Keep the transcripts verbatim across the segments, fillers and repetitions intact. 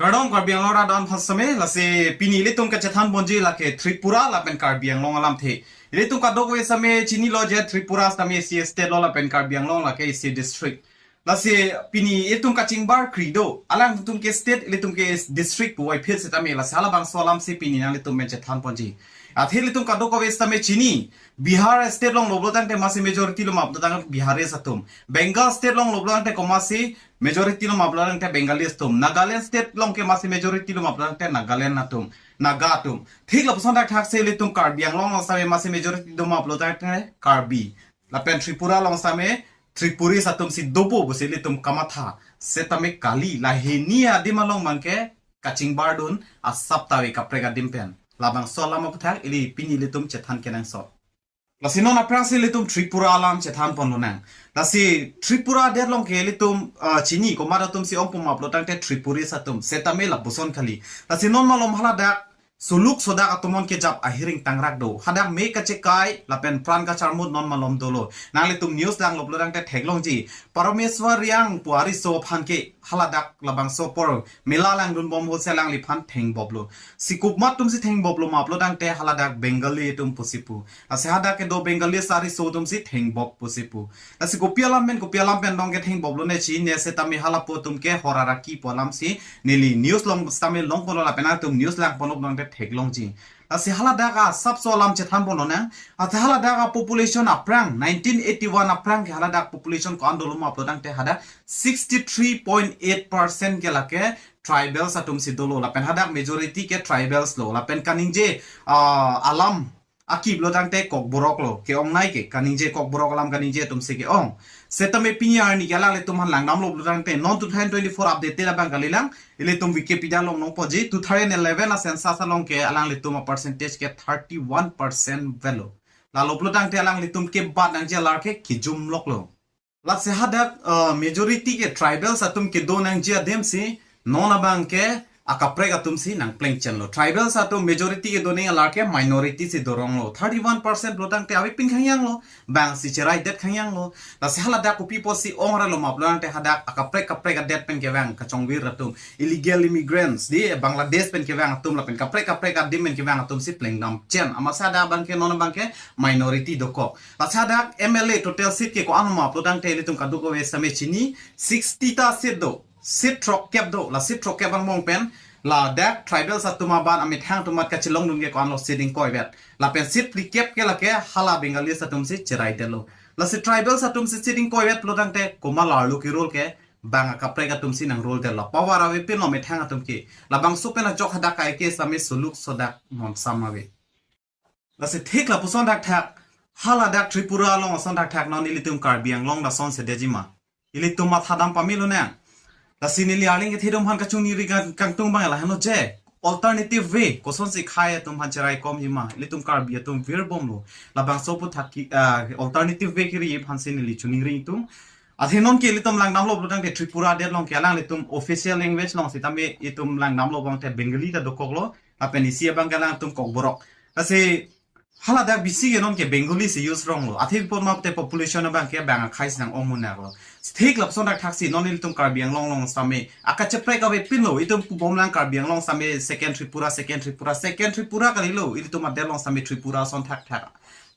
Kardom Karbi Anglong rat an aphan sitame, lasi pini ilitum kachethan ponji lake Tripura lapen Karbi Anglong alamthe. Ilitum kadokave sitame chinilo je Tripura sitame isi state lo lapen Karbi Anglong lake isi district. Lasi pini ilitum kachingbar kri do. Alangtum ke state, ilitum ke district puvoiphit sitame, lasi halabangso alamsi pini nanglitum pen chethan ponji. Athe ilitum kadokave sitame chini, Bihar state along lo pulo tangte masi majority lo ma pulo tangte Biharis atum. Bengal state along lo pulo tangte komatsi majority lo ma pulo tangte Bengalis atum. Nagaland state along ke masi majority lo ma pulo tangte Nagaland atum, Naga atum. Thik lapuson thakthak si ilitum Karbi Anglong along sitame masi majority do ma pulo tangte Karbi. Lapen Tripura along sitame Tripuris atum si dopo pusi ilitum kamatha. Setame kali, lahini adim along abangke kachingbar dun asap ta ave kaprek adim pen. Labangso alam aphuthak ili pini ilitum chethan kenangsot. Lasi non aphrangsi ilitum Tripura alam chethan ponlonang. Lasi Tripura adet along ke ilitum, ah, chini komat atum si ongpo ma pulo tangte Tripuris atum. Setame lapuson kali. Lasi non malom haladak suluk sodak atum an kejap ahiring tangrak do. Hadak me kachekai lapen pran kacharmut non malom dolo. Nanglitum news langlo pulo tangte theklongji. Parameswar Reang pu ariso aphan ke haladak labangso apor mela langdun bom ahut si alangliphan thengboplo. Si komat atum si thengboplo ma pulo tangte haladak Bengali atum pusi pu. Lasi hadak kedo Bengali ariso atum si thengbop pusi pu. Lasi kopi alam pen, kopi alam pen dong ke thengboplo ne chine setame halapu atum ke hor araki pu alam si neli news along sitame long ponlo lapen atum news lang ponlo tangte theklongji. Lasi haladak asapso alam chethan ponlonang. Athe haladak apopulation aphrang, nineteen eighty-one aphrang ke haladak population ko-an dolo ma pulo tangte hadak sixty-three point eight percent ke lake tribals atum si dolo. Lapen hadak majority ke tribals lo. Lapen kaningje, ah, alam aki pulo tangte Kokborok lo. Ke-ongnei ke, kaningje Kokborok alam kaningje atum si ke-ong. Setame pini arni ke alanglitum aphan langdamlo pulo tangte non two thousand twenty-four updated abang kalilang. Ilitum Wikipedia along nangponji, two thousand eleven a-census along ke alanglitum a-percentage ke thirty-one percent avelo. Lalo pulo tangte alanglitum kebat nangji alar ke kejum loklo. Lasi hadak, uh, majority ke tribals atum kedo nangji adim si non abangke akaprek atum si nangplengchenlo. Tribals atum majority kedo nangji alar ke minority si doronglo. Thirty-one percent pulo tangte avepin khangjanglo. Bang si cheraidet khangjanglo. Lasi haladak kopi apotsi ong ra lo ma pulo tangte hadak akaprek kaprek adet pen kevang kachongvir atum, illegal immigrants, di Bangladesh pen kevang atum lapen kaprek kaprek adim pen kevang atum si plengdamchen. Amatsi hadak abangke non abangke minority dokok. Lasi hadak M L A total seat ke ko-an ma pulo tangte ilitum kadokave sitame chini, sixty ta seat do. Seat throkkep do. La seat throkkep angbong pen ladak tribals atum aban amethang atum amat kachelongdun ke ko-anlo seat ingkoivet. Lapen seat phlikep ke lake hala Bengalis atum si cheraidetlo. Lasi tribals atum si seat ingkoivet pulo tangte komat arlo ke-rule ke bang akaprek atum si nang-rule detlo. Power avepinlo methang atum ke. Labangso pen ajok hadak kaike sitame suluk sodak monsam ave. Lasi thik lapuson thakthak, haladak Tripura along ason thakthak non ilitum Karbi Anglong lason sedetji ma. Ilitum mathadam pamelo nang. Lasi neli arleng kethe atum aphan kachoningri kang-, kangtung abang lahenlo je. Alternative way, kosonsi khei atum aphan cheraikomji ma. Ilitum Karbi atum virbomlo. Labangso aphuthak ke, ah, alternative way kiri aphansi neli choningri itum. Athe non ke ilitum langdamlo pulo tangte Tripura adet along ke alanglitum official language along sitame itum langdamlo abang te Bengali ta dokoklo. Lapen isi abang ke alangtum Kokborok. Lasi haladak bisi ke non ke Bengali si use ronglo. Athe pi apot ma pulote population abang ke bang akhei si nang-ong munak lo. Thik lapuson thakthak si non ilitum Karbi Anglong along sitame akacheprek avepinlo. Itum kubom lang Karbi Anglong sitame second Tripura, second Tripura, second Tripura kalilo. Ilitum adet along sitame Tripura ason thakthak.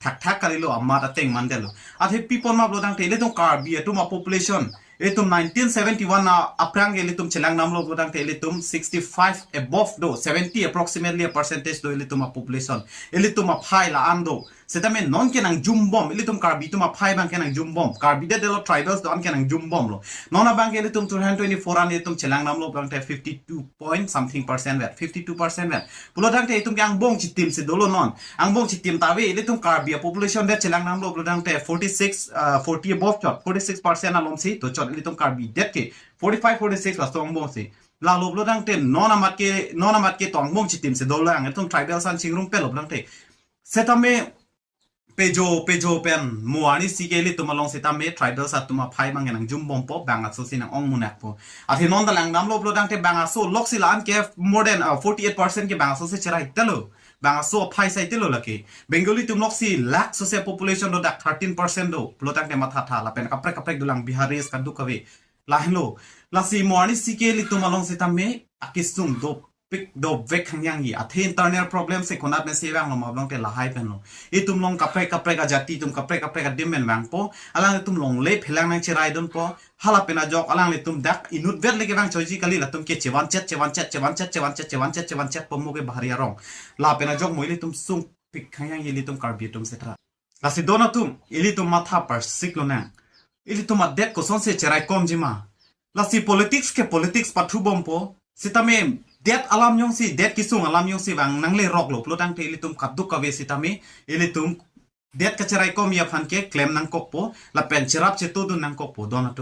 Thakthak kalilo, amat ateng mandetlo. Athe pi apot ma pulo tangte ilitum Karbi atum apopulation, ilitum nineteen seventy-one a-, aphrang ke ilitum chelangdamlo pulo tangte ilitum sixty-five above do, seventy approximately a-percentage do ilitum apopulation. Ilitum aphai la-an do. Sitame non ke nangjumbom, ilitum Karbi atum aphai abang ke nangjumbom. Karbi detlo, tribals do-an ke nangjumbomlo. Non abang ke ilitum two thousand twenty-four an ilitum chelangdamlo pulo tangte fifty-two point something percent vet, fifty-two percent vet. Pulo tangte itum ke angbong chitim si dolo non. Angbong chitim ta ave, ilitum Karbi a-population det chelangdamlo pulo tangte forty-six, uh, forty above chot, forty-six percent alom si dochot ilitum Karbi det ke, forty-five, forty-six laso angbong si. Lalo pulo tangte non amat ke, non amat ke to angbong chitim si dolang, itum tribals an chingrumpetlo pulo tangte. Setame pejo, pejo pen mo arni si ke ilitum along sitame tribals atum aphai abang ke nangjumbompo, bang aso si nang-ong munakpo. Athe non ta langdamlo pulo tangte bang aso loksi la-an ke more than, uh, forty-eight percent ke bang aso si cheraidetlo. Bang aso aphai saidetlo lake. Bengali atum loksi lakh sose population do, dak thirteen percent do pulo tangte mathatha, lapen kaprek kaprek dolang, Biharis kadokave. Lahenlo. Lasi mo arni si ke ilitum along sitame akesung dopik dopvek hangyangji. Athe internal problem si konat ne si vanglo ma abang te lahai pen lo. Itum along kaprek kaprek ajati atum, kaprek kaprek adim pen vangpo. Alanglitum longle phelang nangcheraidunpo. Hala pen ajok alanglitum dak inutvet le kevang choiji kali, latum ke chevanchet, chevanchet, chevanchet, chevanchet, chevanchet, chevanchetpo mo ke bahari arong. Lapen ajok mo ilitum sungpik hangyangji ilitum Karbi atum seta. Lasi don atum, ilitum matha parsik lonang. Ilitum adet kosonsi cheraikomji ma. Lasi politics ke politics pathubompo. Sitame det alam jongsi, det kesung alam jongsi vang nangleroklo pulo tangte ilitum kaduk kave sitame, ilitum det kacheraikomji aphan ke klem nangkokpo, lapen cherap chetodun nangkokpo don atum.